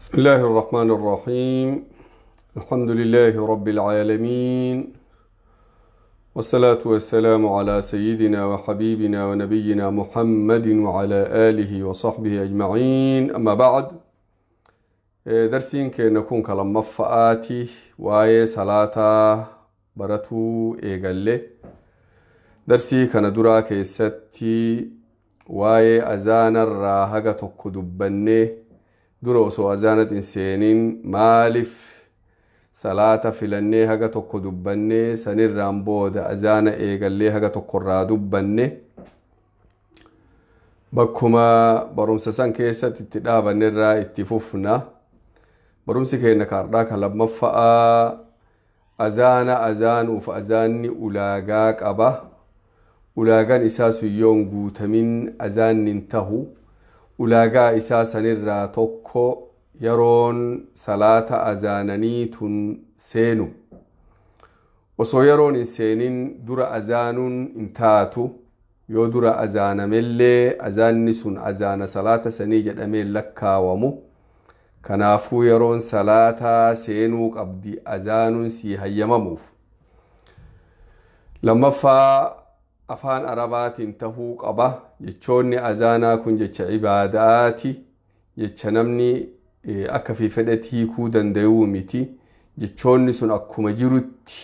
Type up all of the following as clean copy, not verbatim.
بسم الله الرحمن الرحيم. الحمد لله رب العالمين، والصلاة والسلام على سيدنا وحبيبنا ونبينا محمد وعلى آله وصحبه أجمعين. أما بعد، درسين كي نكون كلام مفآتي واي صلاة برتو إيغالي. درسي كان درا كيستي واي أزان الراهقة تقدبني dura osoo azaanat hin seenin maaliif salaata filannee haga tokko dubbannee, sanirraan booda azaana eegallee haga tokkorraa dubbanne. Bakkuma barumsa san keessatti itti dhaabannerraa itti fufna. Barumsi keenya kaardhaa kan lammaffa'aa azaana azaanuuf azaanni ulaagaa qaba. Ulaagaan isaa sun yoon guutamin azaanni hin tahu. Ulaagaa isaa sanirraa tokko yeroon salaata azaananii tun seenu. Osoo yeroon hin seenin dura azaanuun hin taatu. Yoo dura azaanamellee azaanni sun azaana salaata sanii jedhamee lakkaawamu. Kanaafuu yeroon salaataa seenuu qabdi azaanuun sii hayyamamuuf. Lammaffaa, afaan Arabaatiin tahuu qaba. Jechoonni azaanaa kun jecha ibaadaati, jecha namni akka fi fedhetti hiikuu danda'uu miti. Jechoonni sun akkuma jirutti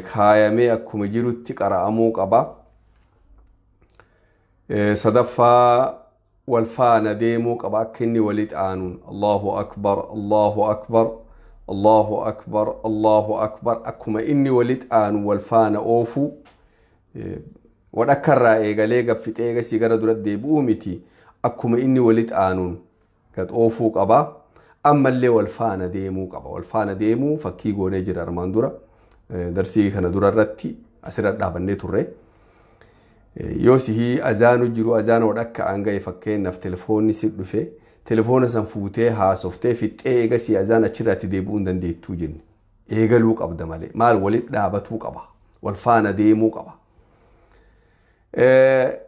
kaayamee akkuma jirutti qara'amuu qaba. Sadaffaa, wal faana deemuu qaba, akka inni walit aanuun Allahu akbar, Allahu akbar, Allahu akbar, Allahu akbar, akkuma inni walit aanu wal faana oofuu. Wadhakkarraa eegalee gaffixee eegasii gara dura deebi'uu miti. Akkuma inni walit aanuun gad oofuu qaba. Ammallee wal faana deemuu qaba. Wal faana deemuu fakkii goonee jira armaan dura, darsii kana dura irratti asirra dhaabannee turre. Yoo sihii azaanu jiru azaana wadhakka aan ga'e, fakkeenyaaf telefoonni si dhufe, telefoona san fuutee haasoftee fixxee eegasii azaan achirratti deebi'uu hin dandeettuu jenne. Eegaluu qabda malee maal walit dhaabatuu qaba, wal faana deemuu qaba.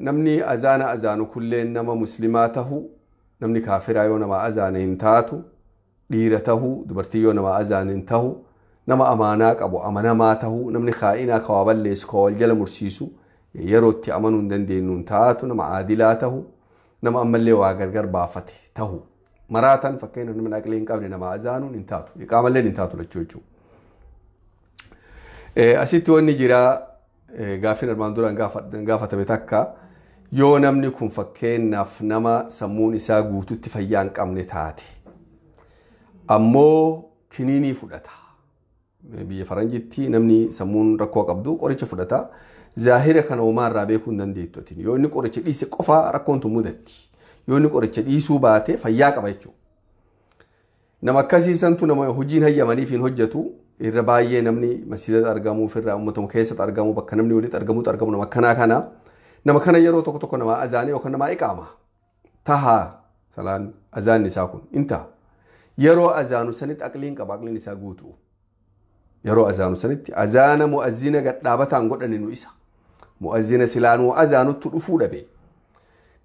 Namni azaana azaanu kulleen nama muslimaa tahu. Namni kaafiraa yoo nama azaane hin taatu. Dhiira tahu, dubartii yoo nama azaane hin tahu. Nama amaanaa qabu, amanamaa tahu. Namni kaa'inaa ka waa balleessu, ka wal jala mursiisu, yeroo itti amanuu hin dandeenyu hin taatu. Nama aadilaa tahu, nama ammallee waa gargar baafate tahu. Maraatan, fakkeenyaaf namni aqlii hin qabne, nama azaanuun hin taatu, iqaamallee hin taatu lachuu jechuudha. Asitti wanni jira, gaaffiin armaan duraan gaafatame takka, yoo namni kun fakkeenyaaf nama sammuun isaa guututti fayyaa hin qabne taate, ammoo kiniinii fudhata. Biyya faranjitti namni sammuun rakkoo qabdu qoricha fudhata. Zaahira kana homaa irraa beekuu hin dandeettu. Yoo inni qoricha dhiise qofa rakkoon tun mudatti. Yoo inni qoricha dhiisuu baate fayyaa qaba jechuudha. Nama akkasiisantu nama hojiin hayyamaniif hin hojjetu. Irra baay'ee namni masjiidatti argamu, ofirraa uummatuma keessatti argamu, bakka namni walitti argamutti argamu nama akkanaa kana. Nama kana yeroo tokko tokko nama azaanii yookaan nama iqaama. Tahaa salaan azaanni isaa kun in ta'a. Yeroo azaanu sanitti aqliin qaba, aqliin isaa guutuu. Yeroo azaanu sanitti azaana mu'azzina gad dhaabataan godhani nu isa. Mu'azzina silaanuu azaanutti dhufuu dhabe.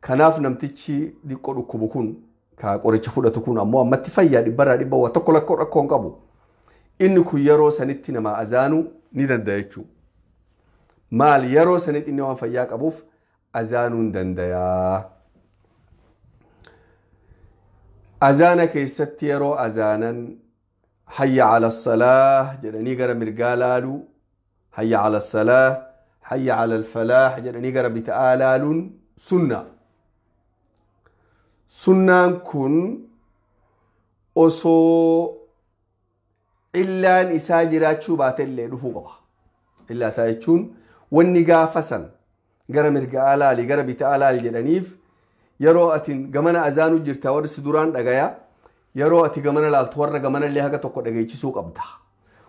Kanaaf namtichi diqqoo dhukkubu kun, ka qoricha fudhatu kun, ammoo ammatti fayyaa 100% waa tokko lakkoo rakkoo hin qabu. Inni kun yeroo sanitti nama azaanuu ni danda'a jechuudha. Maal, yeroo sanitti inni waan fayyaa qabuuf azaanuu hin danda'a. Azaana keessatti yeroo azaanan hayya ala salaah jedhanii gara mirgaa laaluu, hayya ala salaah, hayya ala falaah jedhanii gara bita'aa laaluun sunna. Sunnaan kun osoo illaan isaa jiraachuu baatellee dhufuu qaba. Illaa isaa jechuun wanni gaafa san gara mirgaa laali, gara bitaa laali jedhaniif, yeroo ati gamana azaanuu jirta warri si duraan dhagaya. Yeroo ati gamana laaltu warra gamanallee haga tokko dhageechisuu qabda.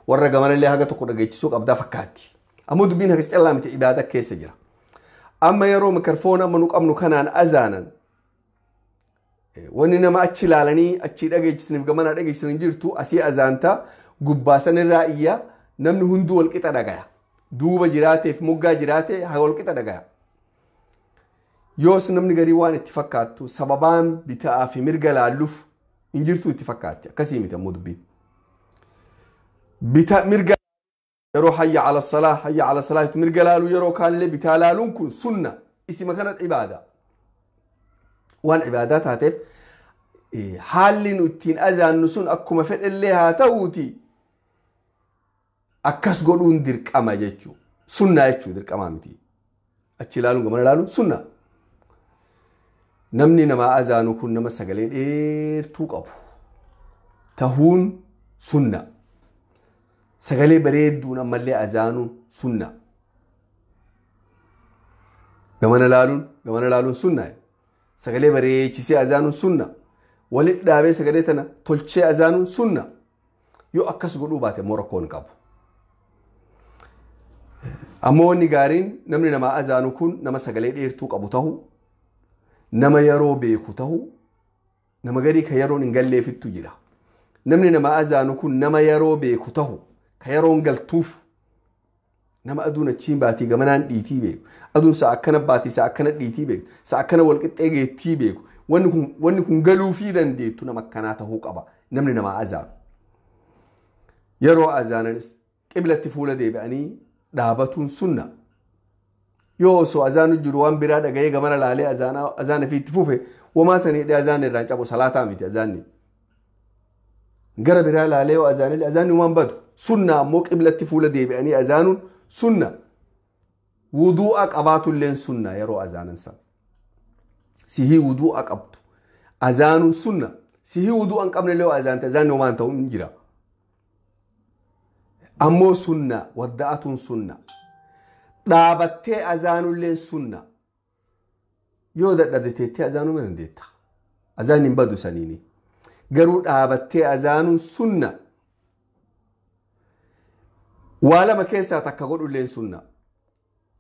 Warra gamanallee haga tokko dhageechisuu qabdaa fakkaatti. Ammoo dubbiin hagas callaa miti, ibaada keessa jira. Amma yeroo mikrfoona amma nu qabnu kanaan azaanan, wanni nama achi ilaalanii achi dhageechisaniif gamana dhageechisanii jirtu. Asii azaantaa gubbaa sanirraa iyya, namni hunduu walqixa dhagaya. Duuba jiraateef moggaa jiraate haa walqixa dhagaya. Yoos namni garii waan itti fakkaattu sababaan bitaa fi mirga laalluuf Hin jirtu itti fakkaatti. Akkasii miti ammoo dubbiin. Bitaa mirga yeroo hayya ala salaa hayya ala salaa mirga laaluu yeroo kaanillee bitaa laaluun kun sunna isima kana ibaada. Waan ibaadaa taateef haalli nu ittiin azaannu sun akkuma fedhellee haa ta'uuti akkas godhuun dirqama jechuu sunnaa jechuu dirqamaa miti. Achi ilaaluun gamana ilaaluun sunna. Namni namaa azaanu kun nama sagalee dheertuu qabu tahuun sunna. Sagalee bareedduun ammallee azaanuun sunna. Gamana ilaaluun sunna. Sagalee bareechisee azaanuun sunna. Walitti dhaabee sagalee tana tolchee azaanuun sunna. Yoo akkas godhuu baate immoo rakkoo hin qabu. Ammoo wanni gaariin namni namaa azaanu kun nama sagalee dheertuu qabu tahu, nama yeroo beeku tahu, nama garii ka yeroon hin galleefittu jira. Namni namaa azaanu kun nama yeroo beeku tahu, ka yeroon galtuuf nama aduun achiin baatii gamanaan dhiitii beeku. Aduun sa'a akkana baatii sa'a akkana dhiitii beeku. Sa'a akkana walqixxee geettii beeku. Wanni kun galuufii dandeettu nama akkanaa tahuu qaba namni namaa azaanu. Yeroo azaananis qiblatti fuula deebi'anii dhaabatuun sunna. Yoo osoo azaanu jiru waan biraa dhaga'ee gamana laalee azaana fi itti fufe wamaa sanii azaana irraan cabu salaataa miti azaanni. Gara biraa laalee yoo azaanillee azaanni waan badu. Sunna ammoo qiblatti fuula deebi'anii azaanuun sunna. Wuduu'a qabaatulleen sunna yeroo azaanan sana. Sihii wuduu'a qabdu. Azaanuun sunna. Sihii wuduu'a hin qabne yoo azaante azaanni waan ta'u hin jira. Ammoo sunna wadda'atuun sunna. Dhaabattee azaanulleen sunna. Yoo dadhabde teettee azaanuu ma dandeetta. Azaanni hin badu saniini. Garuu dhaabattee azaanuun sunna. Waa lama keessaa takka godhulleen sunna.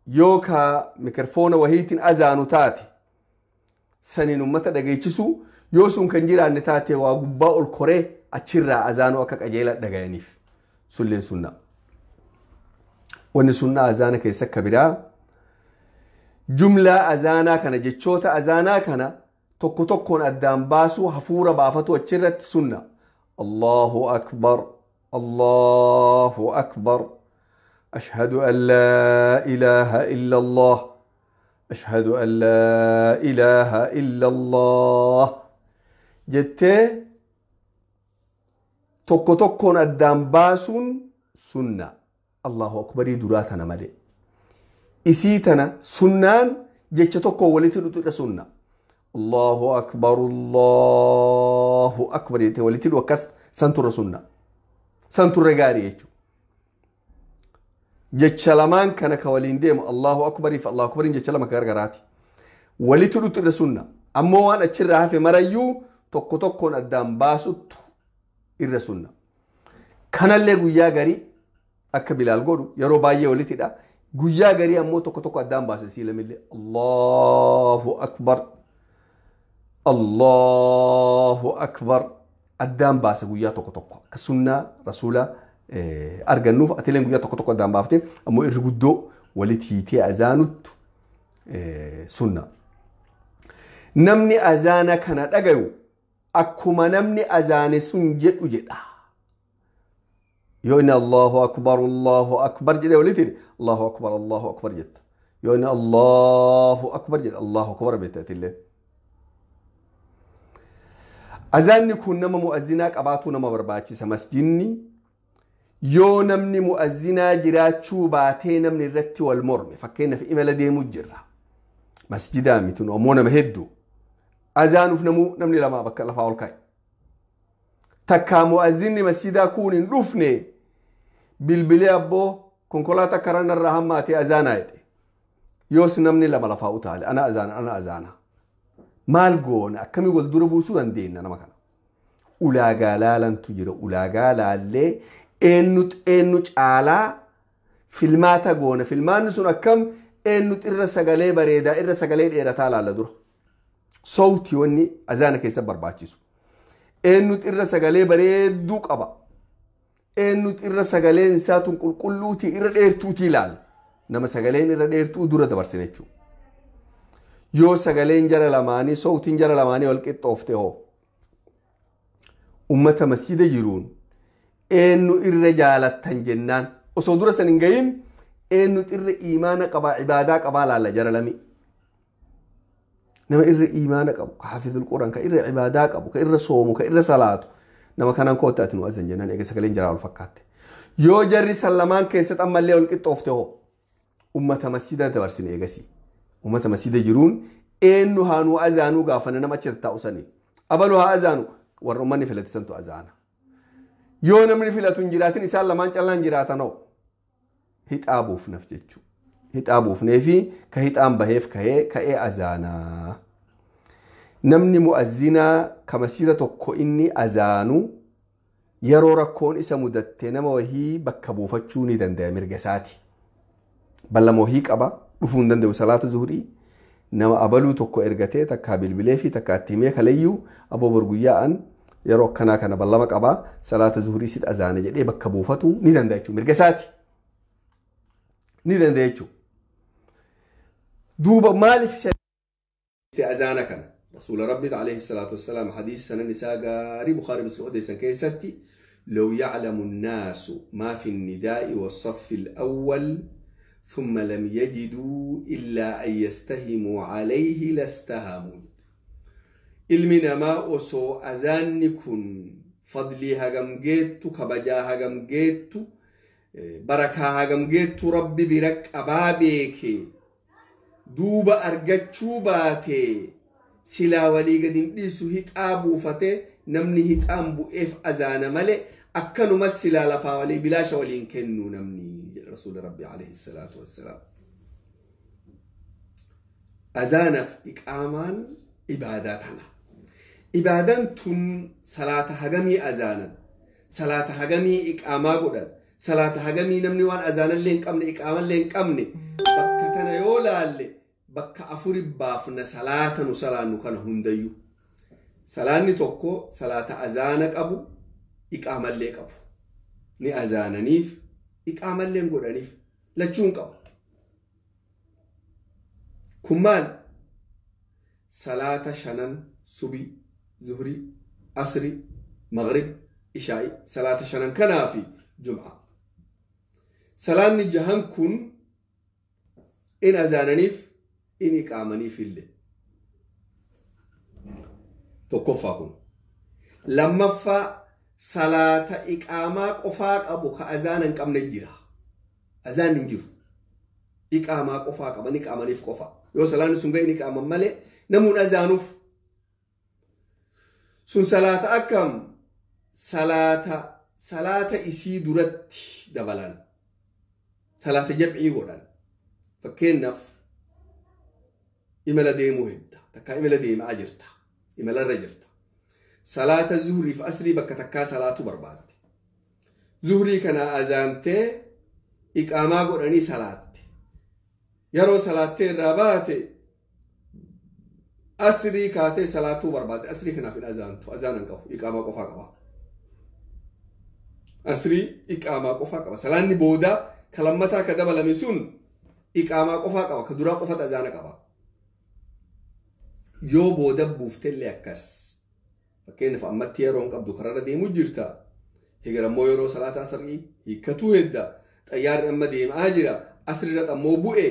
Yoo ka mikirfoona wahiitiin azaanu taate saniin uummata dhageechisu yoo sun kan jiraanne taate waa gubbaa ol koree achirraa azaanuu akka qajeela dhagayaniif sulleen sunna. Wanni sunna azaana keessa akka biraa jumlaa azaanaa kana jechoota azaanaa kana tokko tokkoon addaan baasuu hafuura baafatu achirratti sunna. Allahu akbar. Allahu akbar. Ashhadu an laa ilaaha illa Allah. Ashhadu an laa ilaaha illa Allah. Jettee tokko tokkoon addaan baasuun sunna. Allahu akbarii duraa tana malee. Isii tana sunnaan jecha tokko walitti hidhuudha sunna. Allahu akbar Allahu akbar jettee walitti hidhu akkas san turre sunna. San turre gaarii jechuudha. Jecha lamaan kana ka waliin deemu Allahu akbarii fi Allahu akbariin jecha lama gargaraati. Walitti hidhuudha sunna. Ammoo waan achirraa hafe marayyuu tokko tokkoon addaan baasuttu irra sunna. Kanallee guyyaa garii akka Bilaal godhu yeroo baay'ee walitti hidha. Guyyaa garii ammoo tokko tokko addaan baase siilamillee Allahu akbar Allahu akbar addaan baase guyyaa tokko tokko akka sunnaa rasuula argannuuf atileen guyyaa tokko tokko addaan baaftee ammoo irri guddoo walitti hiitee azaanuttu sunna. Namni azaana kana dhagayu akkuma namni azaane sun jedhu jedha. Yoo inni Allahu akbar Allahu akbar jedhee walitti hidhe Allahu akbar Allahu akbar jetta. Yoo inni Allahu akbar jedhe Allahu akbar beekta atillee. Azaanni kun nama mu'azzinaa qabaatu nama barbaachisa. Masjidni yoo namni mu'azzinaa jiraachuu baatee namni irratti wal morme fakkeenyaaf imala deemuu jirra. Masjidaa miti ammoo nama hedduu. Azaanuuf namni lama bakka lafaa ol kaa'e. Takkaa mu'azzinni masjidaa kun hin dhufne bilbilee abboo konkolaataa karaa narraa hammaatee azaanaa jedhe. Yoos namni lama lafaa utaale ana azaana ana azaana. Maal goona akkamii wal dura buusuu dandeenya nama kana. Ulaagaa laalantu jira. Ulaagaa laallee eenyu caalaa filmaata goona. Filmaanni sun akkam eenyu irra sagalee bareedaa irra sagalee dheerataa laalla dura. Sawtii wanni azaana keessa barbaachisu. Eenyu irra sagalee bareedduu qaba. Eenyu irra sagaleen isaa tun qulqulluutii irra dheertuutii ilaalla. Nama sagaleen irra dheertuu dura dabarsine jechuudha. Yoo sagaleen jara lamaanii sawtiin jara lamaanii wal qixxoofte hoo. Ummata masjida jiruun eenyu irra jaalattan jennaan osoo dura san hin gahin eenyu irra iimaana qabaa ibaadaa qabaa laalla jara lami. Nama irra iimaana qabu ka hafizul quraan ka irra ibaadaa qabu ka irra soomu ka irra salaatu nama kanaan kootta ati nu azan jennaan eega sagaleen jaraa ol fakkaatte. Yoo jarri san lamaan keessatti ammallee ol qixxoofte hoo ummata masjida dabarsine eegasii. Ummata masjida jiruun eenyu haa nu azaanuu gaafanna nama achi taa'u sanii. Abalu haa azaanu warra ummanni filate santu azaana. Yoo namni filatu hin jiraatin isaan lamaan callaan jiraatan hoo hixaa buufnaf jechuudha. Hixaa buufnee fi ka hixaan baheef ka'ee azaanaa. Namni mu'azzinaa ka masjida tokko inni azaanu yeroo rakkoon isa mudatte nama wahii bakka buufachuu ni danda'a mirga isaati. Ballama wahii qaba dhufuu hin danda'u salaata zuhurii nama abaluu tokko ergatee takkaa bilbilee fi takkaa itti himee kaleeyyuu aboo borguyyaa'an yeroo akkanaa kana ballama qabaa salaata zuhurii sit azaana jedhee bakka buufatu ni danda'a jechuudha mirga isaati. Ni danda'a jechuudha. Duuba maaliif azaana kana? رسول ربي عليه الصلاة والسلام حديث سنة نساء غاري بخاري مسلم أديسا كيستي لو يعلم الناس ما في النداء والصف الأول ثم لم يجدوا إلا أن يستهموا عليه لاستهموا. ilmi namaa osoo azaanni kun fadlii hagam geettu kabajaa hagam geettu barakaa hagam geettu rabbi bira qabaa beeke duuba argachuu baate silaa walii gad hin dhiisu hixaa buufate namni hixaan bu'eef azaana malee akkanuma silaa lafaa walii bilaasha waliin kennu namni jedha rasuula rabbi alayhi salaatu wassalaam. Azaanaaf iqaamaan ibaadaa tana. Ibaadaan tun salaata hagamii azaanan, salaata hagamii iqaamaa godhan, salaata hagamii namni waan azaanallee hin qabne iqaamallee hin qabne bakka tana yoo laalle bakka afuri baafna salaata nu salaannu kana hundayyuu. Salaanni tokko salaata azaana qabu iqaamallee qabu. Ni azaananiif iqaamallee godhaniif lachuun qabu. Kun maal? Salaata shanan subii, zuhrii, asrii, maghrib, ishaa'i salaata shanan kanaa fi jum'a. Salaanni jahan kun in azaananiif in iqaamaniif illee. Tokkoffaa kun. Lammaffaa salaata iqaamaa qofaa qabu ka azaana hin qabne jira. Azaan hin jiru. Iqaamaa qofaa qaban iqaamaniif qofa. Yoo salaanni sun ga'e iqaaman malee namuun azaanuuf. Sun salaata akkam? Salaata isii duratti dabalan. Salaata jam'ii godhan. Fakkeenyaaf imala deemuu hedda. Takkaa imala deemaa jirta. Imalarra jirta. Salaata zuhrii fi asrii bakka takkaa salaatu barbaadde. Zuhrii kana azaantee iqaamaa godhanii salaatte. Yeroo salaattee irraa baate asrii kaatee salaatuu barbaadde. Asrii kanaaf hin azaantu. Azaan hin qabu. Iqaamaa qofaa qaba. Asrii iqaamaa qofaa qaba. Salaanni boodaa ka lammataa ka dabalame sun iqaamaa qofaa qaba. Ka duraa qofatu azaana qaba. Yoo booda buuftellee akkas. Fakkeenyaaf ammatti yeroo hin qabdu karaarra deemuu jirta. Hegar ammoo yeroo salaata asrii hiikkatuu hedda. Xayyaarri amma deemaa jira. Asriirra ammoo bu'e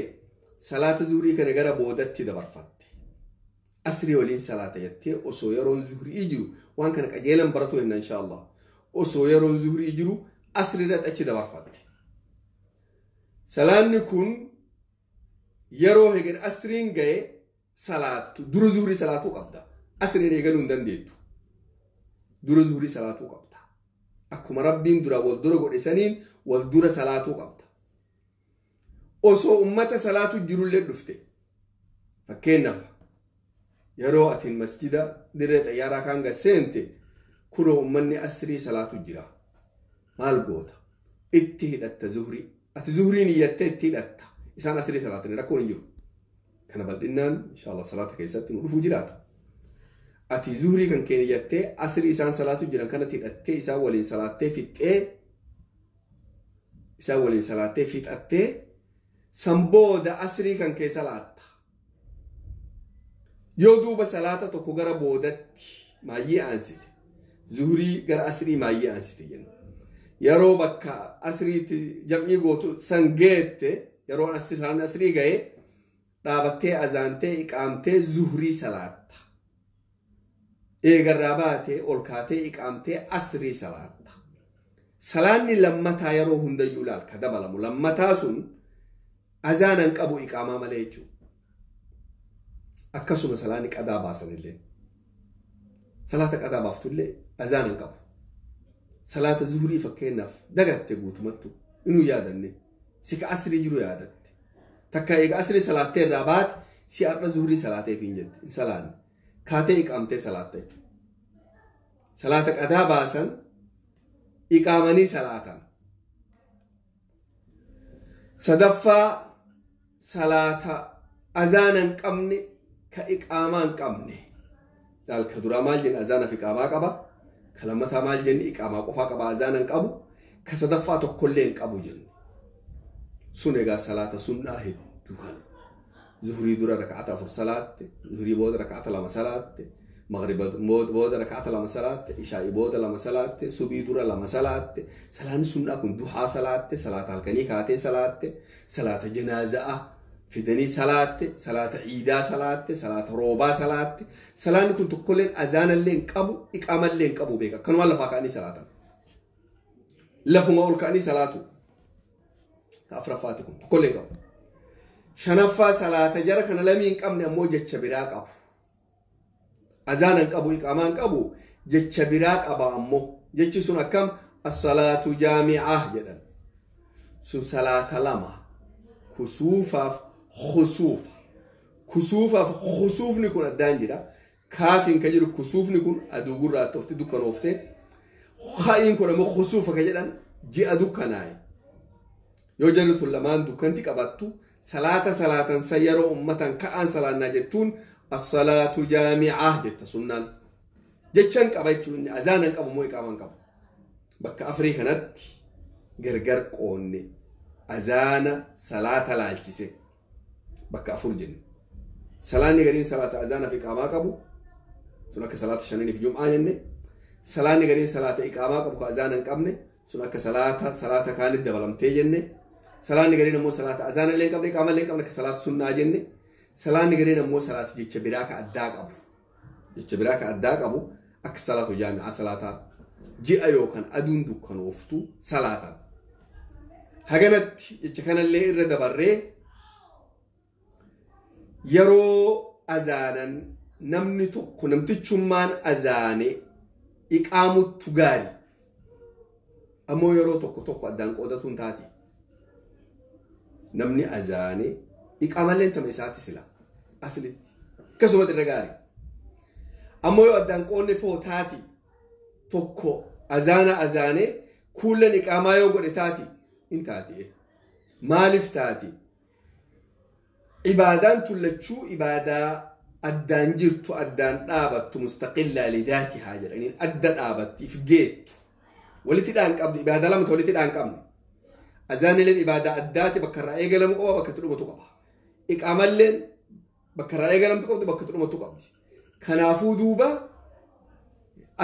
salaata zuhurii kana gara boodatti dabarfatte. Asrii waliin salaata jettee osoo yeroon zuhurii jiru waan kana qajeelan baratu henna inshaallah. Osoo yeroon zuhurii jiru asriirra achi dabarfatte. Salaanni kun yeroo hegar asriin ga'e salaattu dura zuhurii salaatuu qabda. Asriin eegaluu hin dandeettu. Dura zuhurii salaatuu qabda. Akkuma rabbiin dura wal dura godhe saniin wal dura salaatuu qabda. Osoo ummata salaatu jirullee dhufte. Fakkeenyaaf yeroo atiin masjida dirree xayyaaraa kaan gaseente kunoo ummanni asrii salaatu jira. Maal goota? Itti hidhatta zuhurii. Ati zuhuriin iyyattee itti hidhatta. Isaan asrii salaatanii rakkoon hin jiru. Kana bal'innaan inshallah salaata keessatti nu dhufuu jiraata. Ati zuhurii kan keenya jettee asrii isaan salaatu jiran kanatti hidhattee isaan waliin salaattee fixxee isaan waliin salaattee fixattee san booda asrii kan kee salaatta. Yoo duuba salaata tokko gara boodatti maayyee aansite Zuhurii gara asrii maayyee aansite jenna. Yeroo bakka asriitti jam'ii gootu san geette, yeroo salaanni asrii ga'e dhaabattee azaantee iqaamtee zuhurii salaatta. Eegarraa baatee ol kaatee iqaamtee asrii salaatta. Salaanni lammataa yeroo hundayyuu laal ka dabalamu lammataa sun azaanan qabu iqaamaa malee jechuudha. Akkasuma salaanni qadaa baasanillee. Salaata qadaa baaftullee azaanan qabu. Salaata zuhurii fakkeenyaaf dagatte guutumattu inuu yaadanne si ka asrii jiru yaadatte. Takka eega asrii salaattee irraa baate si har'a zuhurii salaateef hin jette hin salaanne. Kaatee iqaamtee salaatta jechuudha. Salaata qadaa baasan iqaamanii salaatan. Sadaffaa salaata azaana hin qabne ka iqaamaa hin qabne. Ka duraa maal jenni azaanaaf iqaamaa qaba. Ka lammataa maal jenni iqaamaa qofaa qaba azaana hin qabu. Ka sadaffaa tokkollee hin qabu jenni. Sun egaa salaata sunnaa hedduu kana. Zuhurii dura raka'ata 4 salaatte, zuhurii booda raka'ata 2 salaatte, maghriba booda raka'ata 2 salaatte, ishaa'ii booda 2 salaatte, subii dura 2 salaatte. Salaanni sunnaa kun duhaa salaatte, salaata halkanii kaatee salaatte, salaata janaaza'aa fidanii salaatte, salaata iidaa salaatte, salaata roobaa salaatte. Salaanni kun tokkolleen azaanallee hin qabu, iqaamallee hin qabu beeka. Akkanumaan lafaa ka'anii salaatan. Lafuma ol ka'anii salaatu. Ka afuraffaati kun tokkollee hin qabu. Shanaffaa salaata jara kana lamii hin qabne ammoo jecha biraa qabu. Azaana hin qabu, iqaamaa hin qabu, jecha biraa qaba ammoo. Jechi sun akkam? As-salaatu jaami'ah jedhan. Sun salaata lama. Kusuufaaf khusuufa. Kusuufaaf khusuufni kun addaan jira. Kaafiin ka jiru kusuufni kun aduu gurraattofte dukkanoofte. Ha'iin kun ammoo khusuufa ka jedhan ji'a dukkanaa'e. Yoo jarri tun lamaan dukkanti qabattu salaata salaatan san yeroo ummatan ka'an salaannaa jettuun as-salaatu jaami'ah jetta sunnaan. Jechan qaba jechuun inni azaana hin qabu moo iqaamaa hin qabu. Bakka afurii kanatti gargar qoonne azaana salaata laalchise. Bakka afur jenne. Salaanni gariin salaata azaana fi iqaamaa qabu sun akka salaata shananiif jum'aa jenne. Salaanni gariin salaata iqaamaa qabu ka azaana hin qabne sun akka salaata kaanitti dabalamtee jenne. Salaanni gariin ammoo salaata azaana illee hin qabne iqaamaa illee hin qabne akka salaata sunnaa jenne. Salaanni gariin ammoo salaata jecha biraa ka addaa qabu. Jecha biraa ka addaa qabu akka salaatu jaami'aa salaata ji'a yookaan aduun dukkanooftu salaatan. Haganatti jecha kanallee irra dabarree yeroo azaanan namni tokko namtichummaan azaane iqaamuttu gaari. Ammoo yeroo tokko tokko addaan qoodatu hin taati. Namni azaane iqaamalleen tama isaati sila aslitti akkasumas irra gaari. Ammoo yoo addaan qoodne foo taati tokko azaana azaane kuullan iqaamaa yoo godhe taati hin taati. Maaliif taati? Ibaadaan tullachuu ibaadaa addaan jirtu addaan dhaabattu mustaqillaa lidaatihaa jedhaniin adda dhaabatti if geettu. Walitti dhaan qabdu ibaadaa lamatu walitti dhaan qabnu. Azaanilleen ibaadaa addaati bakka irraa eegalamu qaba bakka itti dhumatu qaba. Iqaamalleen bakka irraa eegalamtu qabdi bakka itti dhumatu qabdi. Kanaafuu duuba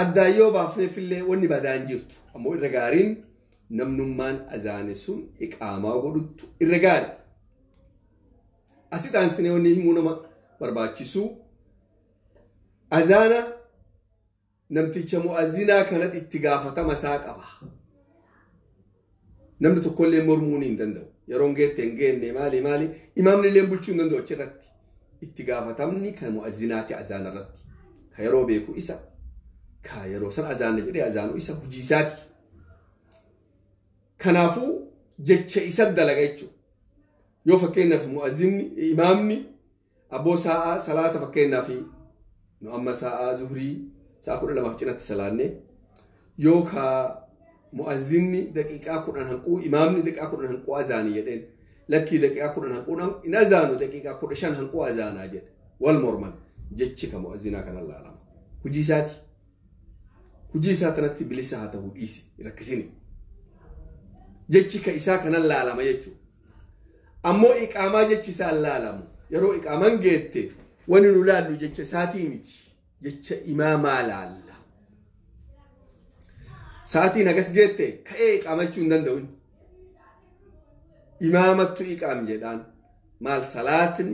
addaan yoo baafneefillee wanni badaan jirtu. Ammoo irra gaariin namnummaan azaane sun iqaamaa godhuttu irra gaari. Asitti aansinee wanni himuu nama barbaachisu azaana namticha mu'azzinaa kanatti itti gaafatama isaa qaba. Namni tokkollee mormuun hin danda'u. Yeroon geette hin geenne maali maali imaamni illee bulchuu hin danda'u achirratti. Itti gaafatamni kan mu'azzinaati azaana irratti. Ka yeroo beeku isa, ka yeroo san azaana jedhee azaanu isa hojii isaati. Kanaafuu jecha isa dalaga jechuudha. Yoo fakkeenyaaf mu'azzinni imaamni abboo sa'a salaata fakkeenyaaf nu amma sa'a zuhurii sa'a 12 cinatti salaanne yookaan mu'azzinni daqiiqaa 10 hanquu imaamni daqiiqaa 10 hanquu azaanii jedheen lakkii daqiiqaa 10 hanquu hin azaanu daqiiqaa 15 hanquu azaanaa jedhe wal morman jechi ka mu'azzinaa kana laalama. Hojii isaati. Hojii isaa tanatti bilisa haa ta'uu dhiisi rakkisini. Jechi ka isaa kana laalama jechuudha. Ammoo iqaamaa jechi isaa laalamu. Yeroo iqaamaan geette wani nu laallu jecha isaatii miti. Jecha imaamaa laalla. Sa'aatiin hagas geette ka'ee iqaamachuu hin danda'u. Imaamattu iqaam jedhaan maal salaatni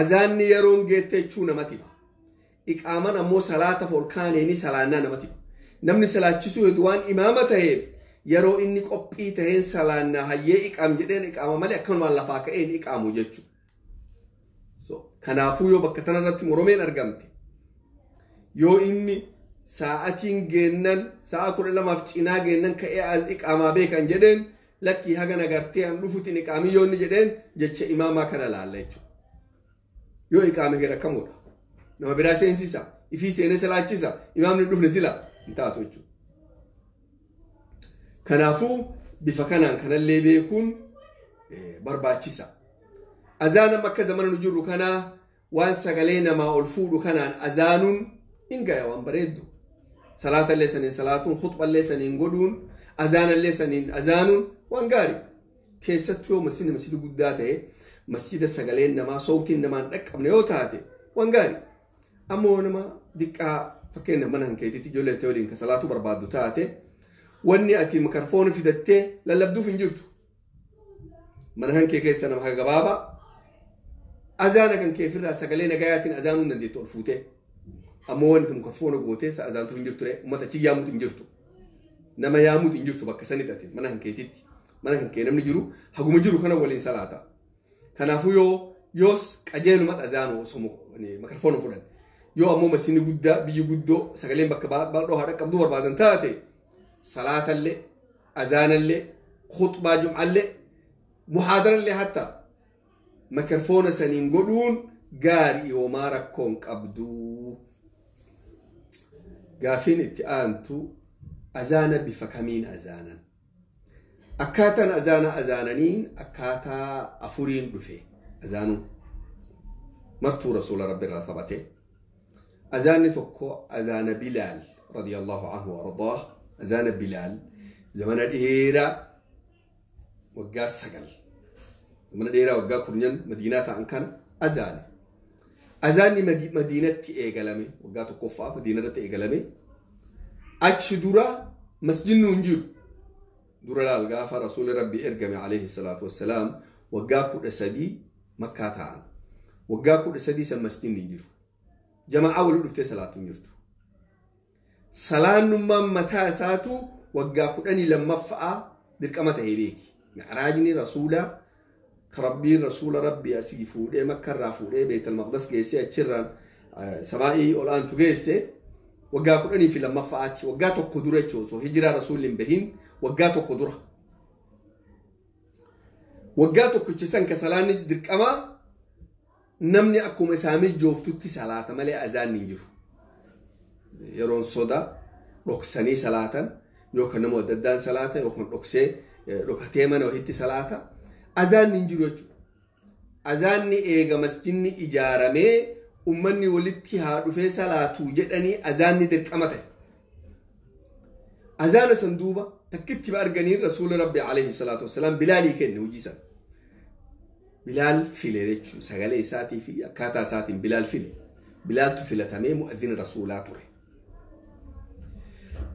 azaanni yeroon geette jechuu namatti hima. Iqaaman ammoo salaataaf ol kaaneeni salaannaa namatti hima. Namni salaachisuu hedu waan imaama ta'eef yeroo inni qophii taheen salaannaa hayyee iqaam jedheen iqaama malee akkanumaan lafaa ka'een iqaamu jechuudha. Kanaafuu yoo bakka tanarratti moromeen argamte yoo inni sa'aatiin geennan sa'a 12 cinaa geennan ka'ee iqaamaa beekan jedheen lakkii haga nagartee an dhufuutiin iqaamii yoo inni jedheen jecha imaamaa kana laalla jechuudha. Yoo iqaame gara kamuudha. Nama biraa seensisa ifii seenee salaachisa imaamni hin dhufne sila hin taatu jechuudha. Kanaafuu bifa kanaan kanallee beekuun barbaachisa. Azaanam akka zamana nu jirru kanaa waan sagalee namaa ol fuudhu kanaan azaanuun hin gaya waan bareeddu. Salaatallee saniin salaatuun, khutballee saniin godhuun, azaanallee saniin azaanuun waan gaarii. Keessattuu yoo masjidni masjida guddaa ta'e masjida sagaleen namaa sowtiin namaa hin dhaqqabne yoo taate waan gaarii. Ammoo nama diqqaa fakkeenya mana hankeetitti ijoollee ta'e waliin ka salaatuu barbaaddu taate wanni ati mikroofoona fidattee lallabduuf hin jirtu. Mana hankee keessa nama haga gabaabaa azaana kan keefirraa sagalee nagayaatiin azaanuu hin dandeettu ol fuutee. Ammoo wanti mikroofoona gootee sa azaantuuf hin jirtu uummata achi yaamuutu hin jirtu. Nama yaamuutu hin jirtu bakka sanitti ati mana hankeetitti. Mana hankee namni jiru haguma jiru kana waliin salaata. Kanaafuu yoo yoos qajeeluma azaanuu osoo mikroofoona fudhan. Yoo ammoo masiinni guddaa biyyi guddoo sagaleen bakka bal'oo haadha qabduu barbaadan taate salaatallee azaanallee khutbaa jum'allee muhaadarallee hatta mikroofoona saniin godhuun gaarii yoomaa rakkoon qabduu. Gaafiin itti aantu azaana bifa kamiin azaanan? Akkaataan azaana azaananiin akkaataa afuriin dhufe azaanuun martuu rasuula rabbi irraa sabate. Azaanni tokko azaana Bilaal radiyallahu anhu wa ardaah. Azaana Bilaal zamana dheeraa waggaa 9 zamana dheeraa waggaa 10 Madiinaa ta'an kana azaane. Azaanni Madiinatti eegalame waggaa 1ffaa Madiinarratti eegalame. Achi dura masjidni hin jiru. Dura laal gaafa rasuulli rabbi ergame alayhi salaatu wassalaam waggaa 13 Makkaa ta'an. Waggaa 13 san masjidni hin jiru. Jama'aa walii dhuftee salaatu hin jirtu. Salaannummaan mataa isaatu waggaa 12ffaa dirqama ta'ee beeki. Mi'raajni rasuulaa rabbiin rasuula rabbi asii fuudhee Makkarraa fuudhee Beetal Maqdas geessee achirraan samaa'ii ol aantu geesse waggaa 12ffaatti waggaa 1 dura jechuudha. Osoo hijiraa rasuulli hin bahin waggaa 1 dura. Waggaa 1 san ka salaanni dirqamaa namni akkuma isaa mijooftutti salaata malee azaanni hin jiru. Yeroon soda dhoksanii salaatan yookaan nama adda addaan salaata yookaan dhoksee dhokatee mana wahiitti salaata. Azaanni hin jiru jechuudha. Azaanni eega masjidni ijaaramee uummanni walitti haa dhufee salaatu jedhanii azaanni dirqama ta'e. Azaana san duuba takkitti ba arganiin rasuula rabbi alayhi salaatu wassalaam Bilaalii kenne hojii sana. Bilaal file jechuudha sagalee isaatii fi akkaataa isaatiin Bilaal file. Bilaaltu filatamee mu'azzina rasuulaa ture.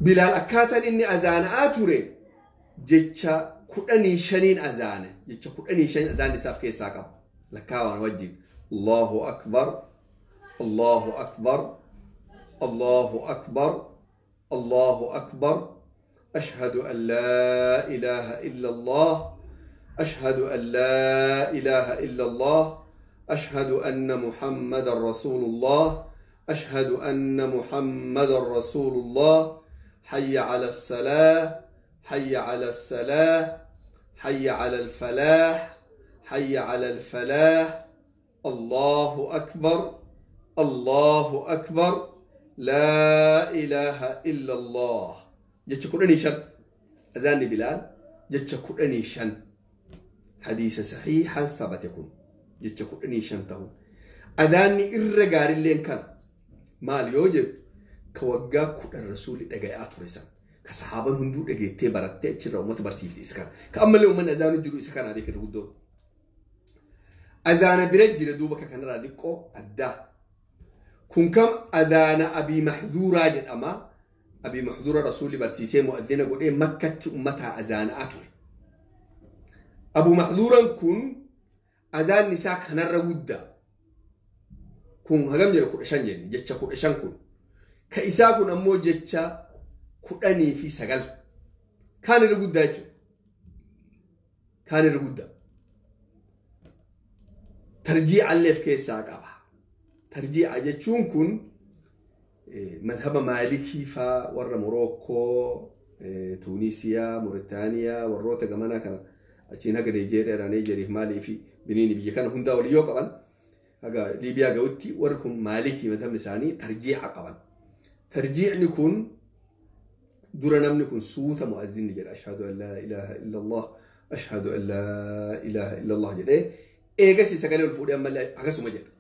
Bilaal akkaataan inni azaana'aa ture jecha 15 azaane jecha 15 azaanni isaaf keessaa qaba. Lakkaawaan wajjin Allahu akbar Allahu akbar Allahu akbar Allahu akbar ashhadu an laa ilaaha illa Allah ashhadu an laa ilaaha illa Allah ashhadu anna Muhammadan Rasulullah ashhadu anna Muhammadan Rasulullah hayya ala as-salah hayya ala as-salah hayya ala al-falah hayya ala al-falah Allahu akbar Allahu akbar laa ilaaha illa Allah. Jecha 15 azaanni Bilaal jecha 15 hadiisa sahiihan sabate kun jecha 15 ta'u. Azaanni irra gaarilleen kana maal yoo jedhu ka waggaa 10 rasuulli dhagayaa ture san ka sahaaban hunduu dhageettee barattee achirraa uummata barsiifte isa kana ka ammallee uummanni azaanu jiru isa kanaa beekan guddoo. Azaana bira jira duuba ka kanarraa xiqqoo addaa. Kun kam azaana Abii Mahduuraa jedhama. Abii Maxduura Rasuulli barsiisee mu'addina godhee Makkatti ummataa azaana'aa ture. Abu Maxduuran kun azaanni isaa kanarra guddaa. Kun hagam jedha 15 jenne jecha 15 kun. Ka isaa kun ammoo jecha 19. Kaan irra guddaa jechuudha. Kaan irra guddaa. Tarjii'a illee of keessaa qaba. Tarjii'a jechuun kun madhaba Maalikii faa warra Morookkoo, Tuunisiyaa, Muritaaniyaa warroota gamanaa kana achiin haga Niijeeriyaa, Niijeriif maalii fi Biniini biyya kana hundaa walii yoo qaban haga Liibiyaa ga'utti warri kun Maalikii madhabni isaanii tarjii'a qaban. Tarjiicni kun dura namni kun suuta mu'azzinni jedha ashhadu an laa ilaaha illallah ashhadu an laa ilaaha illallah jedhee eegasi sagalee ol fuudhee ammallee akkasuma jedha.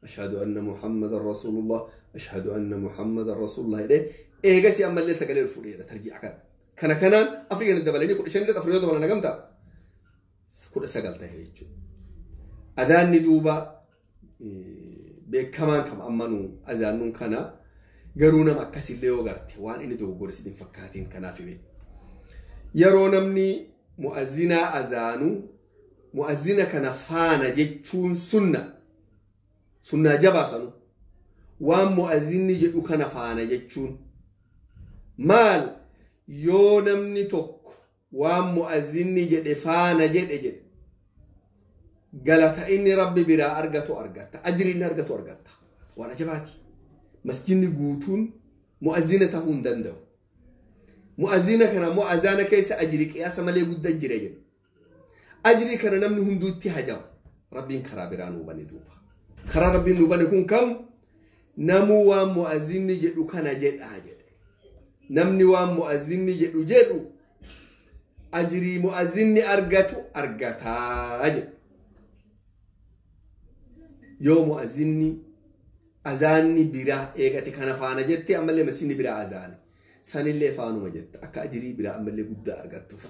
Ashhadu anna Muhammadan Rasulullah ashhadu anna Muhammadan Rasulullah jedhee eegasi ammallee sagalee ol fuudhee jedha tarjii'a kana. Kana kanaan afurii kana dabalanii 15 irratti afurii yoo dabalan hagam ta'a? 19 ta'e jechuudha. Adaanni duuba beekamaan kam ammanuu azaannuun kana garuu nama akkasillee yoo garte waan inni dogoggore sitti hin fakkaatiin kanaaf hime. Yeroo namni mu'azzinaa azaanu mu'azzina kana faana jechuun sunna. Sunnaa jabaa sanu. Waan mu'azzinni jedhu kana faana jechuun maal yoo namni tokko waan mu'azzinni jedhe faana jedhe jedhe galata inni rabbi biraa argatu argatta ajri inni argatu argatta waan ajabaati. Masjidni guutuun mu'azzina ta'uu hin danda'u. Mu'azzina kana immoo azaana keessa ajri qiyaasa malee guddaa jira jedhu. Ajri kana namni hunduu itti hajamu. Rabbiin karaa biraa nuu bane duuba. Karaa rabbiin nuu bane kun kam namuu waan mu'azzinni jedhu kana jedhaa jedhe. Namni waan mu'azzinni jedhu jedhu ajrii mu'azzinni argatu argataa jedhe. Yoo mu'azzinni azaanni biraa eegate kana faana jette ammallee masjidni biraa azaane. Sanillee faanuma jetta akka ajrii biraa ammallee guddaa argattuuf.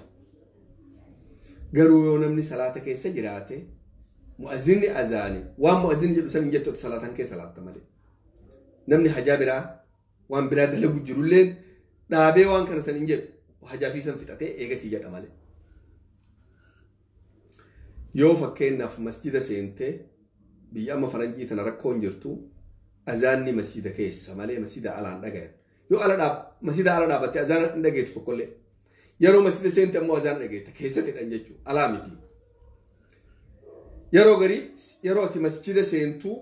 Garuu yoo namni salaata keessa jiraate mu'azzinni azaane waan mu'azzinni jedhu san hin jettu salaatan keessa salaatta malee. Namni hajaa biraa waan biraa dalagu jirulleen dhaabee waan kana san hin jedhu hajaa fi san fixatee eegasii jedha malee. Yoo fakkeenyaaf masjida seentee biyya amma faranjii tana rakkoon jirtu azaanni masjida keessa malee masjida alaan dhagayan. Yoo ala dhaab masjida ala dhaabatte azaana hin dhageettu tokkollee. Yeroo masjida seente ammoo azaana dhageetta keessatti dhan jechuudha alaa miti. Yeroo garii yeroo ati masjida seentu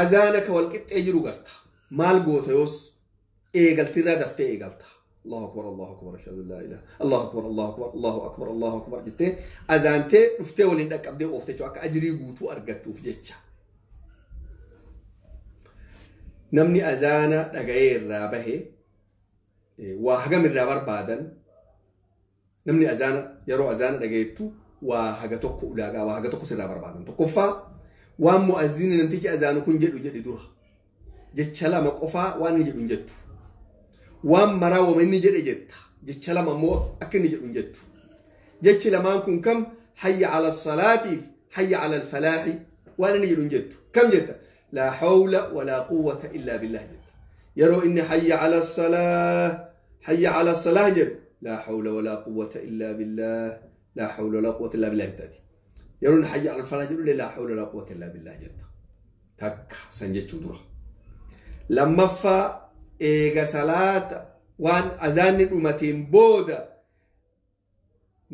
azaana ka wal qixxee jiru garta. Maal goota yoos eegaltirraa daftee eegalta. Allahu akbar Allahu akbar ashhadu an laa ilaaha Allahu akbar Allahu akbar Allahu akbar Allahu akbar jettee azaantee dhuftee waliin dhaqqabdee oofte jechuudha akka ajrii guutuu argattuuf jecha. Namni azaana dhaga'ee irraa bahe waa hagam irraa barbaadan namni azaana yeroo azaana dhagayeettu waa haga tokko ulaagaa waa haga tokko sirraa barbaadan. Tokkoffaa waan mu'azzinni namtichi azaanu kun jedhu jedhi dura. Jecha lama qofaa waan inni jedhu hin jettu. Waan maraa wama inni jedhe jetta. Jecha lama ammoo akka inni jedhu hin jettu. Jechi lamaan kun kam hayya ala salaatiif hayya ala alfalaahi waan inni jedhu hin jettu. Kam jetta? Laa hawla walaa quwwata illaa billah jetta. Yeroo inni hayya ala salaah hayya ala salaah jedhu laa hawla walaa quwwata illaa billah laa hawla walaa quwwata illaa billah jettaati. Yeroo inni hayya ala alfalaah jedhu laa hawla walaa quwwata illaa billah jetta. Takka san jechuu dura. Lammaffaa eega salaata waan azaanni dhumateen booda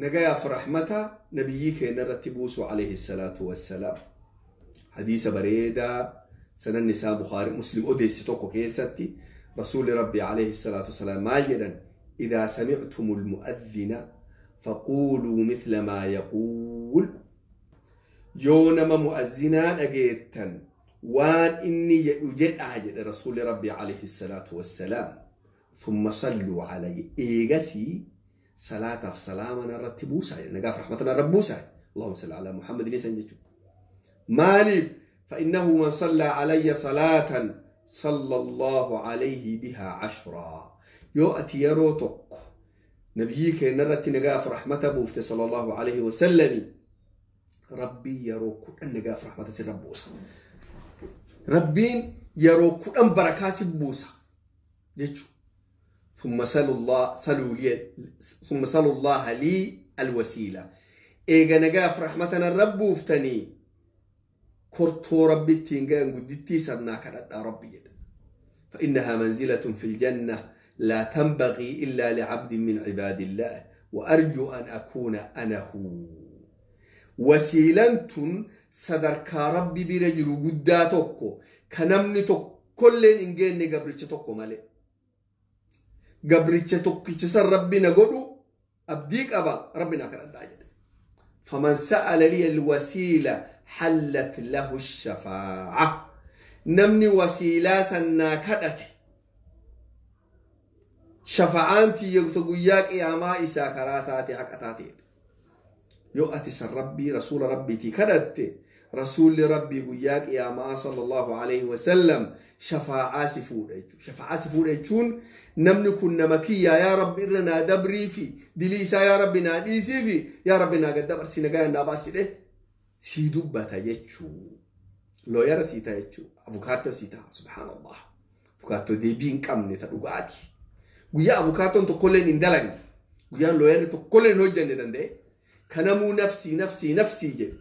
nagayaaf rahmata nabiyyii keenya irratti buusu alayhi salaatu wassalaam. Hadiisa bareedaa sananni isaa Bukhaarii Muslim odeesse tokko keessatti Rasuulli Rabbi alayhi salaatu wassalaam maal jedhan idaa samictumul mu'adhdhina faquuluu mithla maa yaquul. Yoo nama mu'azzinaa dhageettan waan inni jedhu jedhaa jedhe Rasuulli Rabbi alayhi salaatu wassalaam. Thumma salluu alayhi eegasii salaataaf salaama narratti buusaa jedhe nagaaf rahmata narra buusaa. Allahumma salli ala Muhammadin isan jechuudha. Maaliif فإنه من صلى علي صلاة صلى الله عليه بها 10. يؤتي يروتك نبيك نرت نقاف رحمة بوفت صلى الله عليه وسلم ربي يروك أن نقاف رحمة سر بوسا ربين يروك أن بركاس بوسا جيتشو. ثم سلوا الله سلوا لي ثم سلوا الله لي الوسيلة. إيجا نقاف رحمتنا الرب وفتني كرتو ربي تينغان قدتي سرناك ربي جدا. فإنها منزلة في الجنة لا تنبغي إلا لعبد من عباد الله وأرجو أن أكون أنا هو. وسيلة صدرك ربي برجل قداتك كنمني كل إنجين قبرتش توكو مالي قبرتش توكو تسر ربنا قدو أبديك أبا ربنا كرد عجل. فمن سأل لي الوسيلة حلت له الشفاعة. نمني وسيلة سنا كدته شفاعتي يغتقياك يا ما إسا كراتاتي حقتاتي يؤتي سر ربي رسول ربي تكدت رسول ربي قياك يا ما صلى الله عليه وسلم شفاعة سفورة. شفاعة سفورة تشون نمن كنا مكية يا رب إرنا دبري في دليسا يا رب ناديسي في يا رب ناقد دبر سينغا ناباسي ده سيدوبة تيجو لو يرى سيتا يجو أفوكاتو سيتا سبحان الله أفوكاتو دي بين كم نتلقاتي ويا أفوكاتو أنتو كلن إندلن ويا لو يرى تو كلن هجن ندنده كنمو نفسي نفسي نفسي جد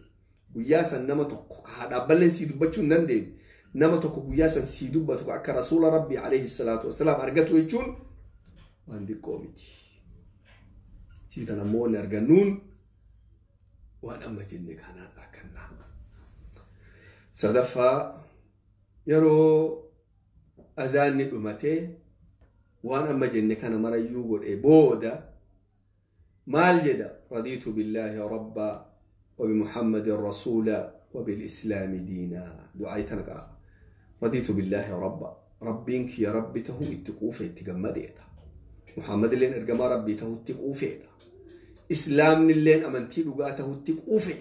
ويا سنما توك هذا بلن سيدوبة تشون نندين نما توك ويا سن سيدوبة توك أك رسول ربي عليه الصلاة والسلام أرجعتو يجون وعندي كوميتي سيدا نمون أرجنون وأنا ما جنك أنا أكنا صدفة يرو أذان أمتي وأنا ما جنك أنا مرة يقول إبودا مال جدا رضيت بالله ربا وبمحمد رسولا وبالإسلام دينا. دعايتنا قرأ رضيت بالله ربا ربينك يا ربي تهو اتقوفة اتقمدي محمد اللين ارقما ربي تهو اتقوفة إسلام اللين أمنتي لقاته اتقوفة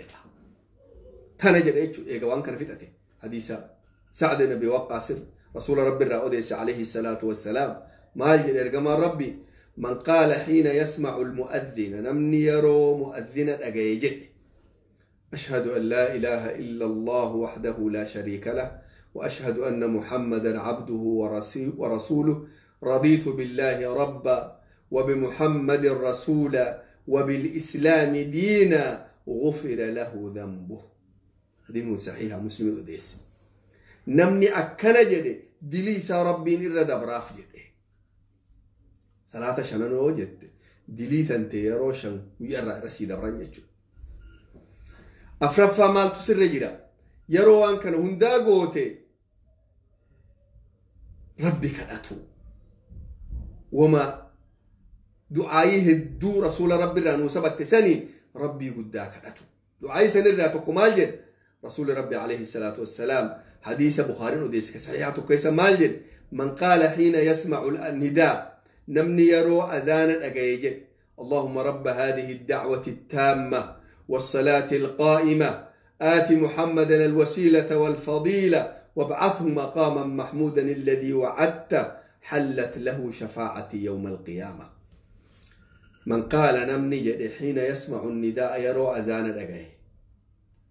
تنجد إيجو إيجوان كان فتأتي حديثة سعد نبي وقاصر رسول ربي الرأوديس عليه الصلاة والسلام مال جد ارقما ربي من قال حين يسمع المؤذن نمني يرو مؤذنا أجيجد أشهد أن لا إله إلا الله وحده لا شريك له وأشهد أن محمدا عبده ورسوله رضيت بالله ربا وبمحمد رسولا وبالإسلام دينا غفر له ذنبه. هذه صحيحة مسلم أديس نمني أكنجد دليس ربي نرد براف جده صلاة شنن وجد دليت أنت يروشن ويرى رسيد برنجتشو أفرفا مال تسر جرا يرو أن كان هندا قوتي ربي كنتو وما دعائه الدو رسول ربي رانو سبت سني ربي قدا كنتو دعائي سنر تقو جد رسول ربي عليه الصلاة والسلام حديث بخاري وديس كصحيحته كيس مالجد من قال حين يسمع النداء نمني يرو أذانا أجيجد اللهم رب هذه الدعوة التامة والصلاة القائمة آت محمدا الوسيلة والفضيلة وابعثه مقاما محمودا الذي وعدته حلت له شفاعتي يوم القيامة. من قال نمني حين يسمع النداء يرو أذانا أجيه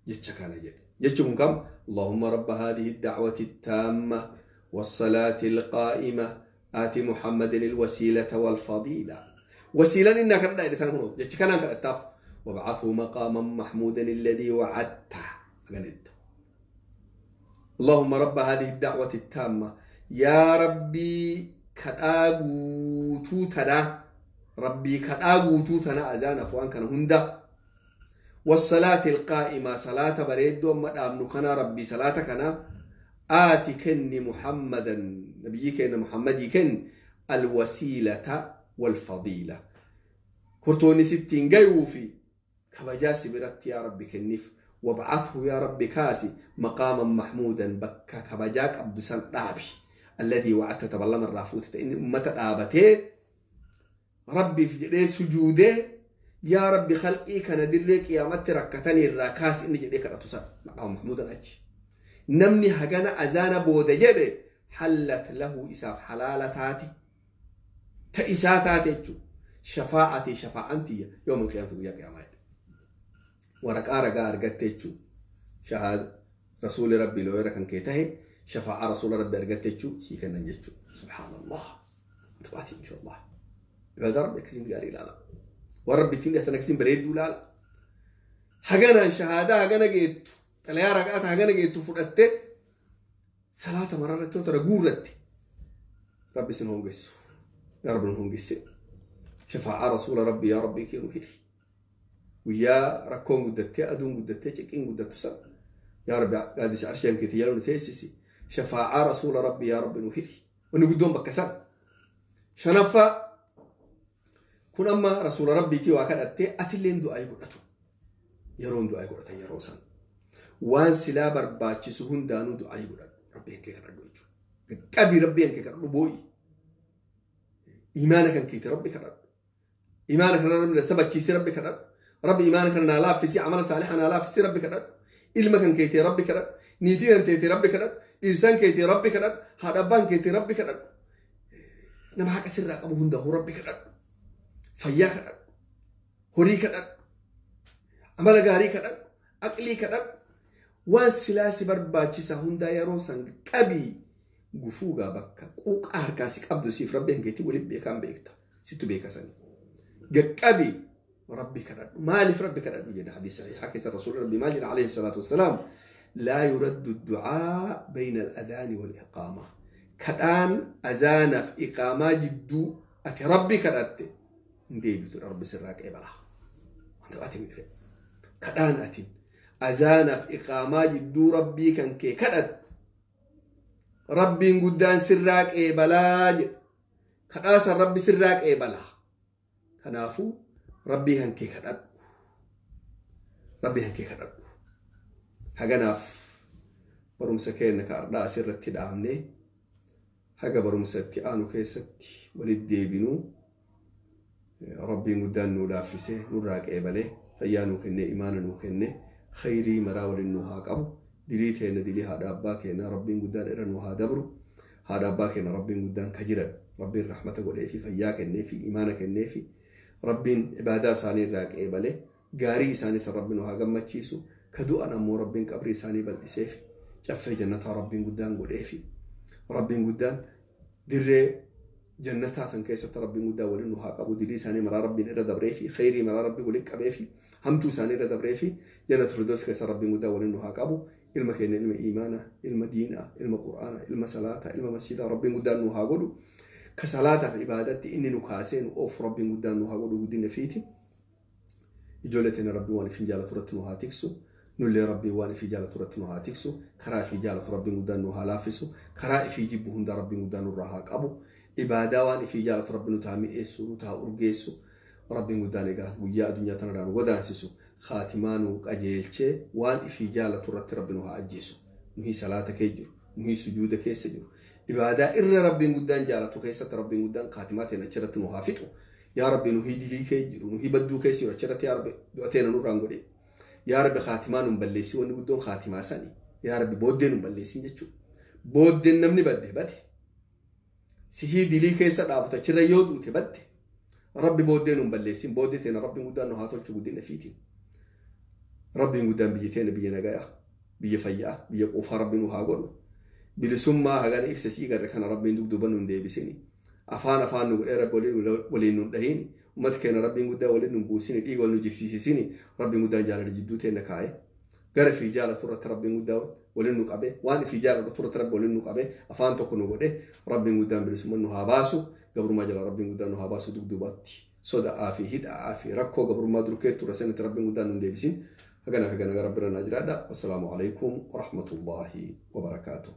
جتشكان جد جتشكم كم اللهم رب هذه الدعوة التامة والصلاة القائمة آت محمد الوسيلة والفضيلة وسيلة إنك لا إذا جتشكان التاف وابعثه مقاما محمودا الذي وعدته. اللهم رب هذه الدعوة التامة يا ربي كأغوتوتنا ربي كأغوتوتنا أذان فوان كان هندا والصلاة القائمة صلاة بريد ومدامن كان ربي صلاة كان آتي كن محمدا نبيك إن محمد كن الوسيلة والفضيلة كرتوني ستين جيوفي كبجاسي برت يا ربي كنف وابعثه يا ربي كاسي مقاما محمودا بكا كبجاك عبد سن رابي الذي وعدت تبلم الرافوت إن أمة آبته ربي في سجوده يا ربي خلقي كان درك يا مت ركتني الراكاس إن جديك رتوسا مقام محمود الأج نمني هجنا أزان بودجده حلت له إساف حلالتاتي تإساتاتي شفاعتي شفاعتي يوم القيامة ويا قيامة ورقة رقة أرجتتشو شهاد رسول ربي لو يركن كيته شفاعة رسول ربي أرجتتشو سيكن نجتشو سبحان الله تبعتي إن شاء الله. Ibaadaa rabbi akkasiin gaarii ilaala. Waan rabbi ittiin dhiyaatan akkasiin bareedduu ilaala. Haganaan shahaadaa hagana geettu xalayaa raqaata hagana geettu fudhattee salaata mararratti yoo tara guurratti rabbi isin hongessu. Yaa rabbi nu hongesse. Shafaa'aa rasuula rabbi yaa rabbi kee nu hiri. Guyyaa rakkoon guddattee aduun guddattee ciqiin guddattu san yaa rabbi gaaddisa arshaan keetii yaaluu nu teessisi. Shafaa'aa rasuula rabbi yaa rabbi nu hiri. Wanni guddoon bakka san. Shanaffaa kun amma rasuula rabbiitii waa kadhattee atilleen du'aa godhatu. Yeroon du'aa godhatan yeroo san. Waan silaa barbaachisu hundaanuu du'aa godhadhu. Rabbi kee kadhadhu jechuudha. Qabii rabbi kee kadhadhu boo'i. Imaana kan keeti rabbi kadhadhu. Imaana kana rabbi taphachiisee rabbi kadhadhu. Rabbi imaana kana naa laaffisii amala saaliha naa laaffisii rabbi kadhadhu. Ilma kan keetee rabbi kadhadhu. Niitii kan teetee rabbi kadhadhu. Dhiirsaan keetee rabbi kadhadhu. Haadha abbaan keetee rabbi kadhadhu. Nama haqa sirraa qabu hundaa'uu rabbi kadhadhu. Fayyaa kadhadhu. Horii kadhadhu. Amala gaarii kadhadhu. Aqlii kadhadhu. Waan silaa si barbaachisa hundaa yeroo san qabii gufuugaa bakka quuqaa harkaa si qabdu siif rabbi hankeetii waliin beekaan beekta. Sittu beeka sani. Gaqqabii rabbi kadhadhu. Maaliif rabbi kadhadhu jedha hadiisa sahiihaa keessa rasuulli rabbi maal jedha alayhi salaatu wassalaam. Laa yuraddu du'aa bayna al-adaani wal iqaama. Kadhaan azaanaaf iqaamaa jidduu ati rabbi kadhatte hin deebitu rabbi sirraa qeebala. Wanta ati miti kadhaan ati azaanaaf iqaamaa jidduu rabbii kan kee kadhatte rabbiin guddaan sirraa qeebalaa jedha. Kadhaa san rabbi sirraa qeebalaa. Kanaafuu rabbii kan kee kadhadhu. Rabbii kan kee kadhadhu. Haganaaf barumsa keenya ka ardhaa asirratti dhaabnee haga barumsa itti aanu keessatti walitti deebinuu rabbiin guddaan nuu laaffisee nurraa qeebalee fayyaa nuu kennee imaana nuu kennee khayrii maraa waliin nuu haa qabu. Dilii teenya dilii haadha abbaa keenya rabbiin guddaan irra nuu haa dabru. Haadha abbaa keenya rabbiin guddaan ka jiran rabbiin rahmata godhee fi fayyaa kennee fi imaana kennee fi rabbiin ibaadaa isaanii irraa qeebalee gaarii isaaniitiin rabbiin haa gammachiisu. Ka du'an ammoo rabbiin qabrii isaanii bal'isee fi caffee jannataa rabbiin guddaan godhee fi rabbiin guddaan dirree jannataa san keessatti rabbiin guddaan waliin nu haa qabu. Dilii isaanii maraa rabbiin irra dabree fi khayrii maraa rabbii waliin qabee fi hamtuu isaanii irra dabree fi jannata firdaus keessa rabbiin guddaan waliin nu haa qabu. Ilma keenya ilma iimaanaa, ilma diinaa, ilma qur'aanaa, ilma salaataa, ilma masjidaa rabbiin guddaan nu haa godhu. Ka salaataaf ibaadatti inni nu kaasee nu oofu rabbiin guddaan nu haa godhu guddina fiiti. Ijoollee teenya rabbiin waan ifin jaalatu irratti nu haa tiksu. Nullee rabbiin waan ifii jaalatu irratti nu haa tiksu. Karaa ifii jaalatu rabbiin guddaan nu haa laaffisu. Karaa ifii jibbu hundaa rabbiin guddaan nurraa haa qabu. Ibaadaa waan ifii jaalatu rabbiin nu taa mi'eessu, nu taa urgeessu. Rabbiin guddaan egaa guyyaa addunyaa tanarraa nu godaansisu. Khaatimaa nu qajeelchee waan ifii jaalatu irratti rabbi nu haa ajjeesu. Nuhi salaata kee jiru, nuhi sujuuda keessa jiru. Ibaadaa irra rabbiin guddaan jaalatu keessatti rabbiin guddaan khaatimaa teenya achirratti nu haa fixu. Yaa rabbi nuhi dilii kee jiru, nuhi badduu keessa jiru achirratti yaa rabbi du'a teenya nurraan godhe. Yaa rabbi khaatimaa nun balleessi wanni guddoon khaatimaa sani. Yaa rabbi booddee nun balleessin jechuudha. Booddeen namni badde bade. Sihii dilii keessa dhaabatu achirra yoo duute badde. Rabbi booddee nun balleessin booddee teenya rabbiin guddaan nu haa tolchu guddina fiitiin. Rabbiin guddaan biyya teenya biyya nagayaa, biyya fayyaa, biyya quufaa rabbi nu haa godhu. Bilisummaa hagana ibsa sii garre kana rabbiin dugduuba nun deebisini. Afaan afaan nu godhee rabbi waliin nun dhahini. Uummata keenya rabbiin guddaa waliin nun buusini dhiiga wal nu jigsisisini. Rabbiin guddaan jaalala jidduu teenya kaa'e. Gara fi jaalatu irratti rabbiin guddaa waliin nu qabe. Waan fi jaalatu irratti rabbi waliin nu qabe. Afaan tokko nu godhe. Rabbiin guddaan bilisummaa nu haa baasu. Gabrummaa jala rabbiin guddaan nu haa baasu dugduubatti. Soda'aa fi hidha'aa fi rakkoo gabrummaa durkeettu irra sanitti rabbiin guddaan nun deebisin. Hagana fi gana rabbi irra naa jiraadha. Assalaamu alaikum warahmatullaahi wabarakaatuh.